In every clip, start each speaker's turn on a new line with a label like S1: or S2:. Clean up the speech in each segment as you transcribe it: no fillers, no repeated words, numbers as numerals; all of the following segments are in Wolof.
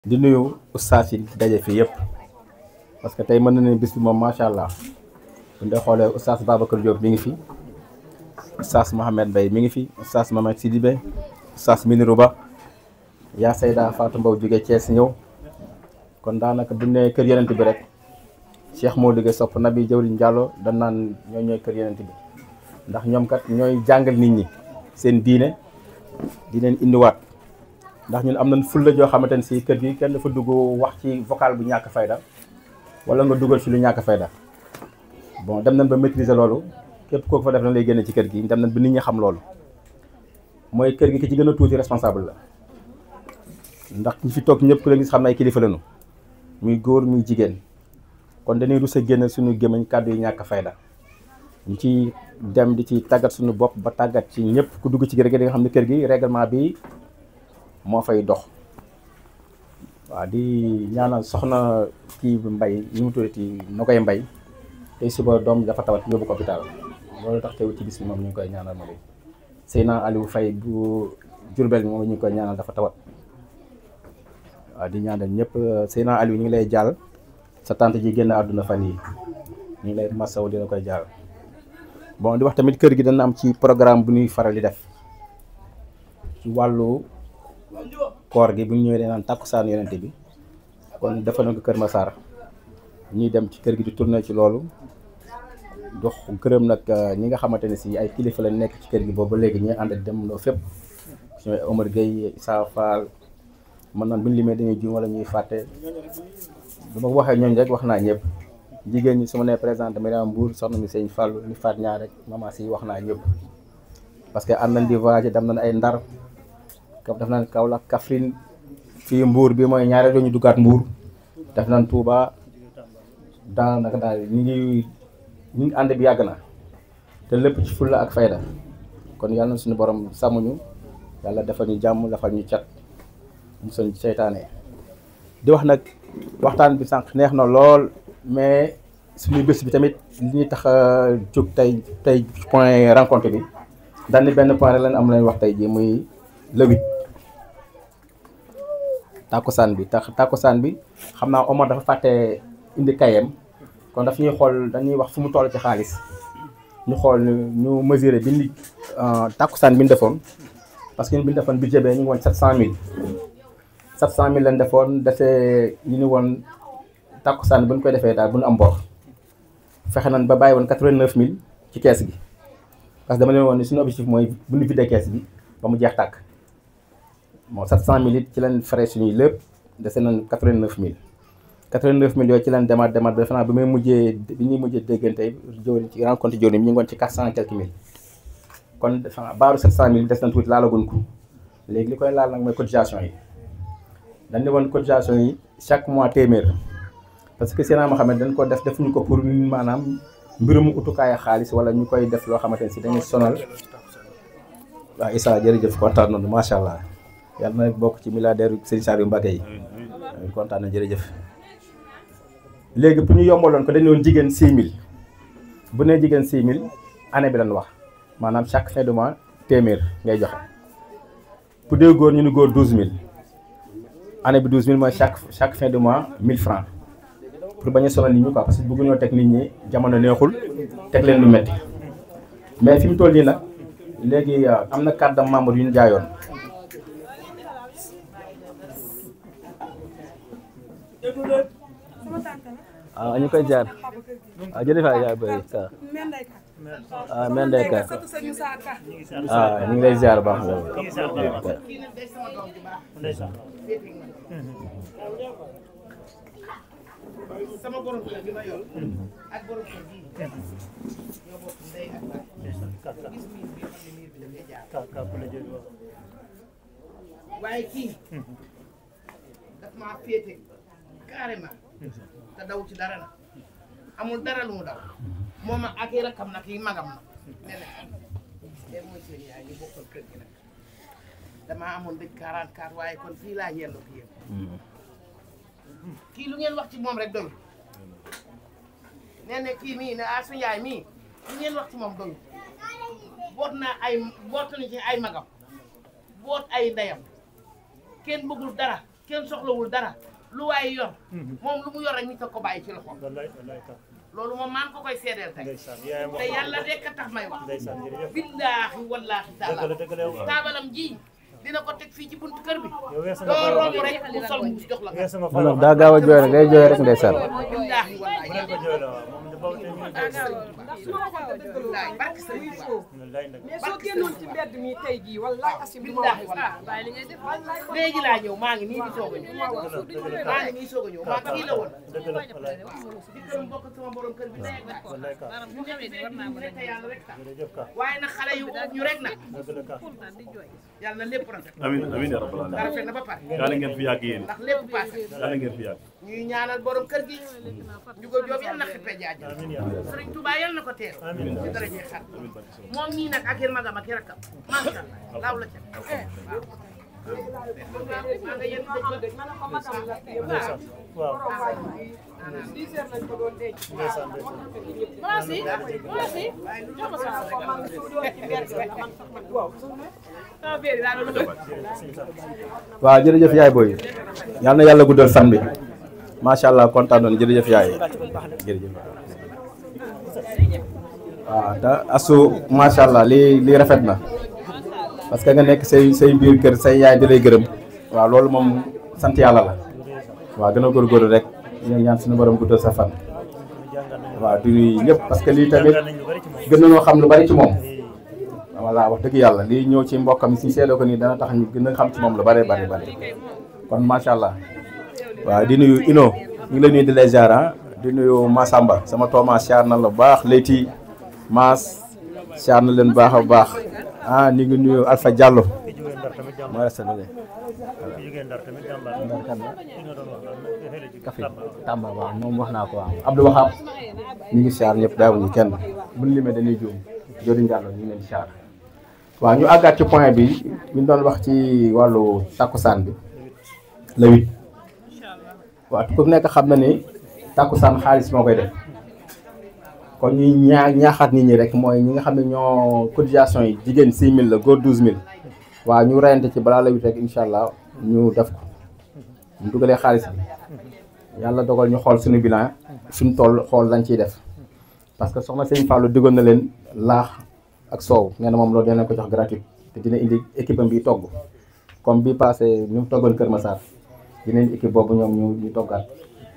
S1: di nuyu ustaas yi daje fii yëpp parce que tey mën na ne bis bi moom macha allah bu ñu xoolee ustaas Babacar Diop mi ngi fi ustaas Mohamed Mbaye mi ngi fi ustaas Mohamed Sidibé ustaas Miniru Ba yaa Seyda Fatou Mbow jóge Thiès ñëw kon daanaka bu ne kër yenent bi rek Cheikh moo liggéey sopp Nabi Jawriñ Diallo dañ naan ñooy kër yenent bi ndax ñoom kat ñooy jàngal nit ñi seen diine di leen indiwaat ndax ñun am nañ fulla joo xamante ne si kër gi kenn dafa dugg wax ci vocal bu ñàkk fayda wala nga dugal ci lu ñàkk fayda bon dem nañ ba maîtriser loolu képp kooku fa def na lay génne ci kër gi dem nañ ba nit ñi xam loolu mooy kër gi ki ci gën a tuuti responsable la ndax ñi fi toog ñëpp ku leen gis xam na ay kilifa lañu muy góor muy jigéen kon dañuy rus a génn suñu gémmiñ kàddu yi ñàkk fayda ñu ci dem di ci tàggat suñu bopp ba tàggat ci ñëpp ku dugg ci kër gi di nga xam ne kër gi règlement bi moo fay dox waaw di ñaanal soxna kii mbay ñu mu tuddati na koy mbay tey suba doom dafa tawat yóbbu ko hôpital loolu tax teew ci bis bi moom ñu ngi koy ñaanal ma Seyna Aliou Faye bu Jurbel moom ñu ngi koy ñaanal dafa tawat waaw di ñaanal ñëpp Seyna Aliou ñu ngi lay jàll sa tante ji génn àdduna fan yi ñu ngi lay masaw dina koy jàll bon di wax tamit kër gi dana am ci programme bu ñuy faral di def ci wàllu koor gi bu ñu ñëwee dañ naan tàkkusaan yonente bi kon defa na ko Kër Massar ñuy dem ci kër gi di tourner ci loolu dox gërëm nag ñi nga xamante ne si ay kilifa la nekk ci kër gi boobu ba léegi ñuy ànd ak dem loo fépp ñooy Omar Gueye Issa Fall mën naan bu ñu limee dañuy juum wala ñuy fàtte bu ma waxee ñooñu rek wax naa ñëpp jigéen ñi su ma nee présenté Mariam Mbour soxna mi Sëñ Fall ni faat ñaar rek maman si wax naa ñëpp parce que ànd nañ di voyage dem nañ ay Ndar def nañ Kaolack Kaffrine fii Mbour bi mooy ñaareel ñu duggaat Mbour def nañ Touba daanaka daal ñu ngi ànd bi yàgg na te lépp ci fulla ak fayda kon yàlla na suñu borom sàmmuñu yàlla defal ñu jàmm defal ñu cat musal seytaane di wax nag waxtaan bi sànq neex na lool mais suñu bés bi tamit li ñuy tax a jóg tey point rencontre bi daal ni benn point rek lañ am lañ wax tey ji muy le 8 tàkkusaan bi tàkkusaan bi xam naa Omar dafa fàtte indi kayem kon daf ñuy xool dañuy wax fu mu toll ci xaalis ñu xool ñu mesurer bi ni tàkkusaan bi ñu defoon parce que ñun bi ñu defoon budget bee ñu ngi woon 700000 700000 lañ defoon defee ñu ni woon tàkkusaan bu ñu koy defee daal bu ñu am bor fexe nañ ba bàyyi woon 89000 ci kees gi parce que dama leen woon ni suñu objectif mooy bu ñu vidé kees gi ba mu jeex tàkk bon 700000 it ci leen frais suñuy lépp dese nañ 89000 89000 yooyu ci leen demaat ba defe naa bi ñuy mujjee déggante jóori ci rencontre jóori ñu ngi woon ci 400 quelques mille kon defe naa baaru 700000 des na tuuti laalagun ko léegi li koy laal nag mooy cotisation yi dañ ne woon cotisation yi chaque mois téeméer parce que Seydina Mohamed dañ ko defuñu ko pour maanaam mbirum utukaayu xaalis wala ñu koy def loo xamante ne si dañuy sonal waaw Issa jërëjëf kontaan nañu macha allah yàlla na bokk ci milliardaire Serigne Saliou Mbacké yi kontaan na jërëjëf. léegi pour ñu yombaloon ko dañu woon jigéen 6000 bu nee jigéen 6000 année bi lañ wax maanaam chaque fin de mois téeméer ngay joxe pour dee góor ñu ni góor 12000 année bi 12000 mooy chaque fin de mois 1000 francs pour bañ a sonal nit ñi quoi parce que bëgguñoo teg nit ñi jamono neexul teg leen lu metti mais fi mu toll nii nag léegi am na carte de membre yu ñu jaayoon.
S2: waaw ñu koy jaar waaw jërëjëf yaay boy ka ah Mendeka
S1: waaw ñu ngi lay ziar bu baax
S3: sama borom kër bi ma yor ak borom kër bi ñoo bokk ndey ak baay gis miir bi xam ne miir bi dafay jaar waaye kii daf maa féete carrément te daw ci dara na amul dara lu mu daw moom ak i rakkam nag yi magam na leen mooy seen yaay ñu bokkal kër gi nag damaa amoon dëj 44 waaye kon fii laa yelloo ki yéen kii lu ngeen wax ci moom rek doyul nee na kii mii ne Asu Njaay mii lu ngeen wax ci moom doyul boot nañu ci ay magam boot ay ndeyam kenn bëggul dara kenn soxlawul dara lu waaye yor moom lu mu yor rek nit a ko bàyyi ci loxo loolu moom maa ngi ko koy seedeel tey te yàlla rek a tax may wax billaahi wallaahi taala taabalam ji dina ko teg fii ci buntu kër bi doo romb rek mu sol mu jox la
S2: moom daa gaaw a jooy rek ngay jooy rek ndeysaan
S3: billaahi wallaahi barke Sëriñ Tuubaa
S4: mais soo génnoon ci mbedd mi tey jii wallaahi asim du ma wax
S3: léegi laa ñëw maa ngi nii di soog a ñëw maa ngi nii soog a ñëw maa kii la woon di gërëm bokk sama borom kër bi nekk ñu nekk yàlla rek tax waaye nag xale yu ñu rek nag yàlla na lépp rafet
S5: amiin amiin yaa rabbal aalamiin
S3: rafet na ba pare
S5: yàlla ngeen fi yàgg yéen
S3: ndax lépp passé
S5: yàlla ngeen fi yàgg
S3: ñuy ñaanal borom kër gi Ndiouga Diop yal na xippee jaajëf Sëriñ Tuubaa yal na ko teel ci dara jee xar moom nii nag ak yéen magam ak i rakkam macha allah laaw la ca maa nga yéen
S4: waaw 10 heures lañ ko doon denc.
S1: waaw jërëjëf yaay booy yal na yàlla guddal fan bi macha allah kontaan nañu jërëjëf yaay jërëjëf waaw te asu macha allah lii rafet na parce que nga nekk say biir kër say yaay di lay gërëm waaw loolu moom sant yàlla la waaw gën a góorgóorlu rek ñu ñaan suñu borom guddal sa fan waaw di nuyu ñëpp parce que lii tamit gën nañoo xam lu bari ci moom voilà wax dëgg yàlla lii ñëw ci mbokkam si seedoo ko nii dana tax ñu gën a xam ci moom lu bari kon macha allah waaw di nuyu Ino ñu ngi lay nuyu di lay ziar di nuyu Massamba sama tooma siyaar na la bu baax Leyti Mass siyaar na leen baax a baax ñu ngi nuyu Alpha Diallo maa resta dole
S2: Café Tamba waaw moom wax naa ko waaw
S1: Abdou Wahab ñu ngi siyaar ñëpp daawuñu kenn buñ limee dañuy juum Jodi Ndiallo ñu ngi leen di siyaar waaw ñu àggaat ci point bi ñu doon wax ci wàllu takkusaan bi le 8 waaw ku nekk xam na ni takkusaan xaalis moo koy def kon ñuy ñaaxaat nit ñi rek mooy ñi nga xam ne ñoo cotisation yi jigéen 6000 la góor 12000 waaw ñu reyante ci balaa la 8 rek incha allah ñu def ko ñu dugalee xaalis bi yàlla dogal ñu xool suñu bilan suñu toll xool lañ ciy def parce que soxna Sëñ Fallou diggoon na leen laax ak soow nee na moom loolu dina ko jox gratuit te dina indi équipe bi togg comme bi passé ñu toggoon Kër Massar dina indi équipe boobu ñoom ñu toggaat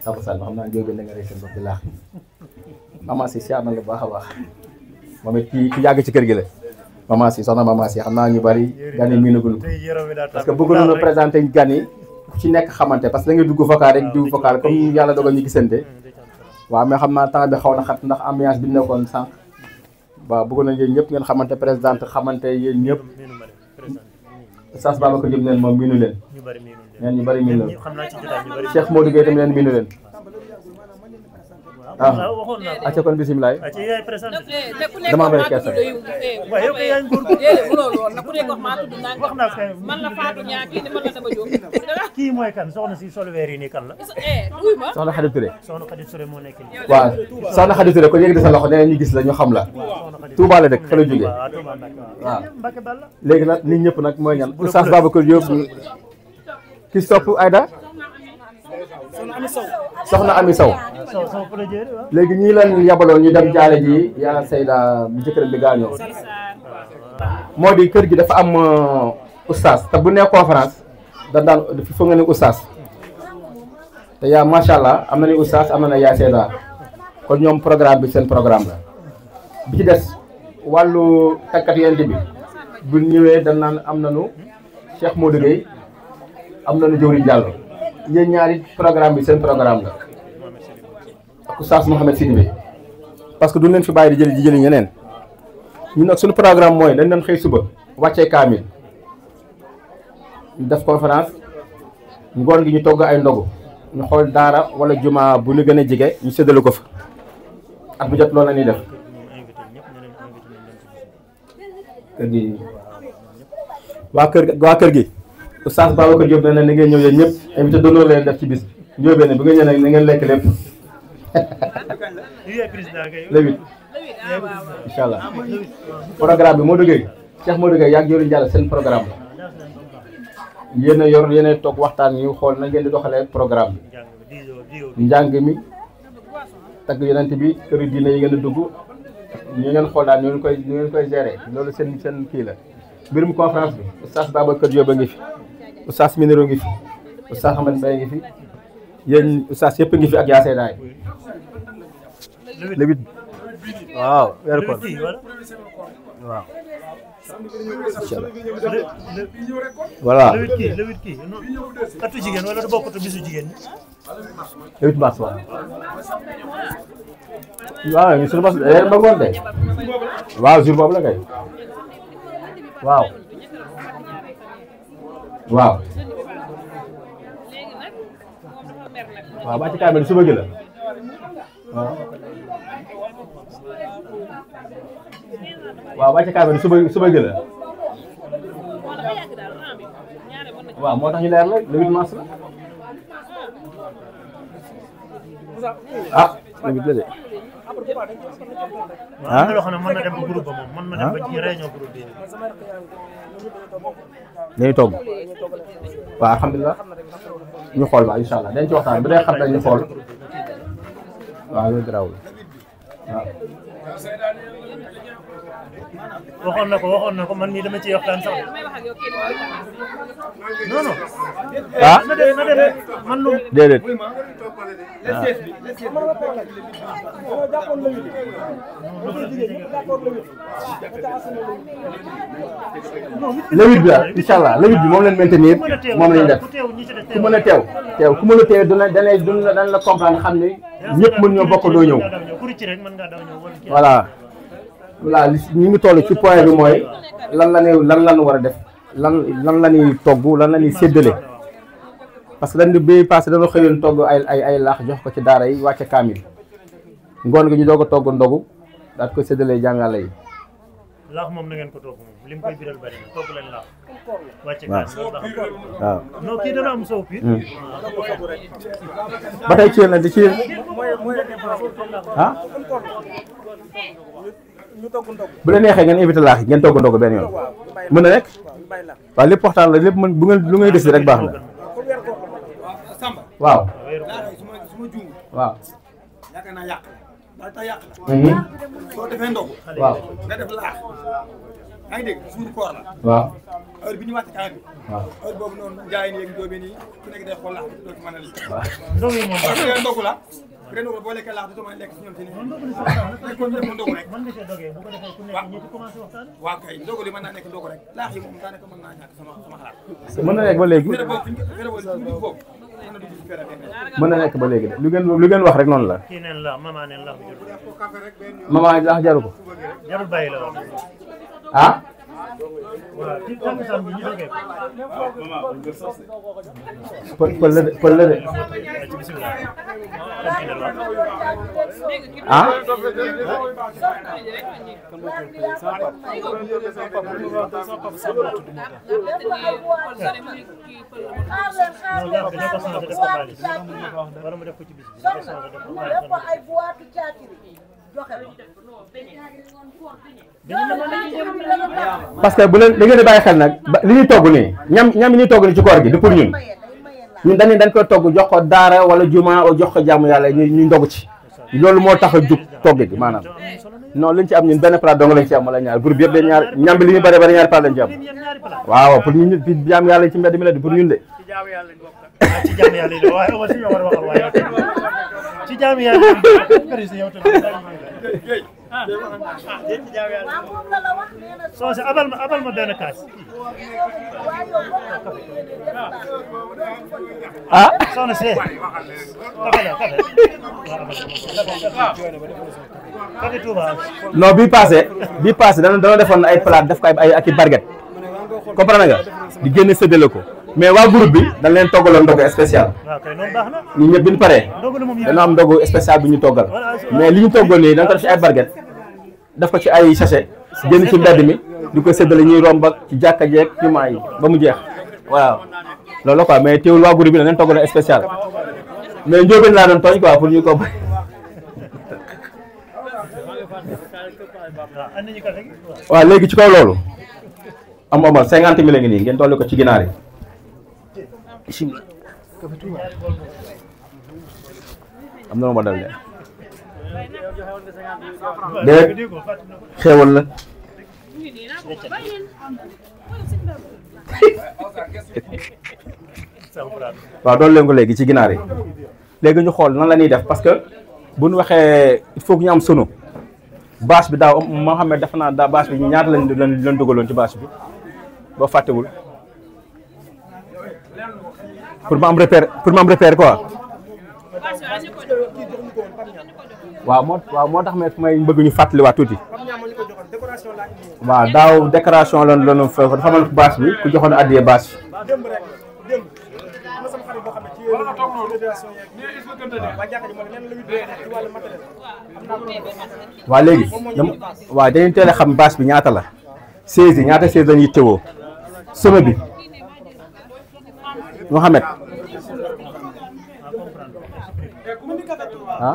S1: takkusaan ba xam naa njóobe na nga rey seen bopp di laax maman si siyaar na la baax a baax moom it ki yàgg ci kër gi la maman si soxna maman si xam naa ñu bari gan yi miinagul ko parce que bëggoon na présenté gan yi ci nekk xamante parce que da ngay dugg vocal rek dugg vocal comme yàlla dogal ñu gisante waaw mais xam naa temps bi xaw na xat ndax ambiance bi nekkoon sànq waaw bëggoon nañ yéen ñëpp ngeen xamante présidente xamante yéen ñëpp Oustaz Babacar Diop neen moom miinu leen neen ñu bari miinu leen Cheikh Modou Gueye tamit neen miinu leen acca kon bisimilah dama bëri kees
S6: kii mooy kan soxna si solo weer yi nii kan la
S1: soxna Khady Touré
S6: soxna Khady Touré moo nekk nii
S1: waaw soxna Khady Touré ko yëg di sa loxo nee ñu gis la ñu xam la Touba la dëkk fa la jógee waaw léegi nag nit ñëpp nag mooy ñan Oustaz Babacar Diop ki sopp Aïda soxna Ami Sow léegi ñii leen yabaloon ñu dem jaale ji yaa Seyda bu jëkkëram bi gaañoo moo di kër gi dafa am oustaz te bu nee conférence da daan fa nga ne oustaz te yaa macha allah am na ni oustaz am na ne yaa Seyda kon ñoom programme bi seen programme la bi ci des wàllu takkat yent bi bu ñëwee dañ naan am nañu Cheikh Modou Gueye am nañu Jëwri Diallo yéen ñaari programme bi seen programme la ak Oustaz Mouhamed Sidibé parce que duñ leen fi bàyyi di jëli ñeneen ñun nag suñu programme mooy dañ leen xëy suba wàccee kaamil ñu def conférence ngoon gi ñu togg ay ndogu ñu xool daara wala juma bu ñu gën a jege ñu séddale ko fa at bu jot loolu la ñuy def kër gi waa kër gi Oustaz Babacar Diop nee na ngeen ñëw yéen ñëpp invité d'honneur leen def ci bis njóobee ne bu ngeen ñëwee na ngeen lekk lépp léegi incha allah programme bi moo duggee Cheikh moo duggee yaa ngi Jëwriñ Diallo seen programme la yéen a yor yéen a toog waxtaan ñu xool na ngeen di doxalee programme bi njàng mi tagg yonent bi këru diine yi ngeen a dugg ñu ngeen xool daal ñu ngeen koy gérer loolu seen kii la mbirum conférence bi oustaz Babacar Diop a ngi fi oustaz Minero ngi fi oustaz Ahmed Mbaye ngi fi yéen oustaz yëpp ngi fi ak yaa seedaay le 8 waaw weeru koor waaw voilà
S6: le 8 kii atu jigéen wala du bokkatu bisu jigéen ñi.
S1: le 8 mars waaw waaw ñu suñu bos ba ngoon de waaw jour boobu la kay waaw waaw waaw ba ci kaay bi suba gi la waaw waaw ba ci kaay bi suba gi la waaw moo tax ñu leer la le 8 mars la ah le 8 la de
S6: waaw am na loo xam ne mën na dem ba groupe ba moom mën na dem ba ci réunion groupe bi.
S1: dañuy togg waaw alhamdulilah ñu xool ba incha allah dañ ci waxtaan bu dee xam nañu xool waaw loolu garaawul waaw.
S6: waxoon na ko man mii dama ciy waxtaan sax. non non.
S1: ah
S6: na dem man lu.
S1: déedéet. le 8 bi daal incha allah le 8 bi moom leen maintenir moom lañu def ku mën a teew ku mën a teew dañ la comprendre xam ne ñëpp mën ñoo bokk doo ñëw voilà. voilà ñu ngi toll ci point bi mooy lan la ñu war a def lan la ñuy togg lan la ñuy séddale parce que dañ di bi passé dañoo xëyoon togg ay laax jox ko ci daara yi wàcce kaamil ngoon gi ñu doog a togg ndogu daal koy séddalee jaam yàlla yi.
S6: laax moom na ngeen ko togg moom lim koy biral bari na togg leen laax. wàcce kaamil
S1: waaw
S6: non kii dana am sow pire.
S1: ba tey ci yéen di ci ah. bu la neexee ngeen invité laax yi ngeen togg ndogu benn yoon mën na nekk waaw lépp waxtaan la lépp mën bu ngeen lu ngay des rek baax na waaw waaw
S7: yaakaar naa yàq daal tax yàq la soo defee ndogu
S1: waaw
S7: nga def laax yaa ngi dégg suur koor la
S1: waaw
S7: heure bi ñu wàcc kaay bi
S1: waaw
S7: heure boobu noonu jaay ni yeeg jóobee nii ku nekk day xool laax bi doo ci mën a lii
S6: ndogu yi moom
S7: parce que ndogu la bu dee ndogu la boo lekkee laax doo mën a lekk si ñoom si nii nekkoon ñu def ndogu rek
S6: mën nga see dogee bu ko defee ku nekk ñi ci commencé waxtaan.
S7: waaw kay ndogu li mën naa nekk ndogu rek laax yi moom daanaka mën naa ñàkk sama xalaat
S1: mën na nekk ba léegi
S7: fere boobu boobu mën na dugg ci fere
S1: mën na nekk ba léegi de lu ngeen wax rek noonu la
S6: kii neen la maman neen laax bi jot
S1: maman laax jaru ko
S6: jarul bàyyi la wax.
S1: ah
S6: waaw ci tànn bi ñu dogee ko.
S1: pël la de pël la de
S6: ci bisimilah.
S1: ah
S6: non laax bi dafa changé def ko xaalis wala mu def ko ci bis bi dafa changé def ko xaalis.
S1: parce que bu leen da ngeen di bàyyi xel nag li ñuy togg nii ñam yi ñuy togg nii ci koor gi du pour ñun dañ koy togg jox ko daara wala juma jox ko jaamu yàlla ñu ndogg ci loolu moo tax a jug togg gi maanaam non liñ ci am ñun benn plat dong lañ ci am wala ñaar groupe yëpp de ñaar ñam bi li ñu bëri bëri ñaari plat lañ ci am waaw pour ñun jaamu yàlla ci mbedd mi la di pour ñun de
S6: ci jaamu yàlla yi la waaye aussi ñoo war a waxal waaye ci jaamu yàlla yi yow tamit soo si abal ma benn kaas
S1: ah
S6: soxna see kafe Touba
S1: non bii passé dana defoon ay plat def ko ay ak i barget comprendre nga di génne séddale ko mais waa groupe bi dañ leen toggaloon ndogu spécial
S6: waaw kay noonu baax na
S1: ñun ñëpp bi ñu paree dana am ndogu spécial bi ñu toggal mais li ñu toggal nii dañ ko def ci ay barget def ko ci ay sachet génn ci mbedd mi di ko séddale ñuy romb ak ci jàkka jeeg ci maa yi ba mu jeex waaw loolu la quoi mais teewul waa groupe bi dañ leen toggaloon spécial mais njóobeen laa doon tooñ quoi pour ñu ko waaw léegi ci kaw loolu am omal 50 000 ngi nii ngeen dolli ko ci ginaar yi
S2: bismillah am na lu ma dal de déet xéewal la waaw doon leen ko léegi ci ginaar yi léegi ñu xool nan la ñuy def parce que bu ñu waxee il faut que ñu am sunu bâche bi daaw moo xam ne dafa naa daa bâche bi ñaata lañ dugaloon ci bâche bi boo fàttewul pour ma am repère quoi waaw moo tax may bëgg ñu fàttaliwaat tuuti waaw daaw décoration la fa dafa amoon bâche bi ku joxoon addiyee bâche waaw léegi waaw dañuy teel a xam bâche bi ñaata la 16 yi ñaata 16 lañuy yittewoo sama bi Mohamed ah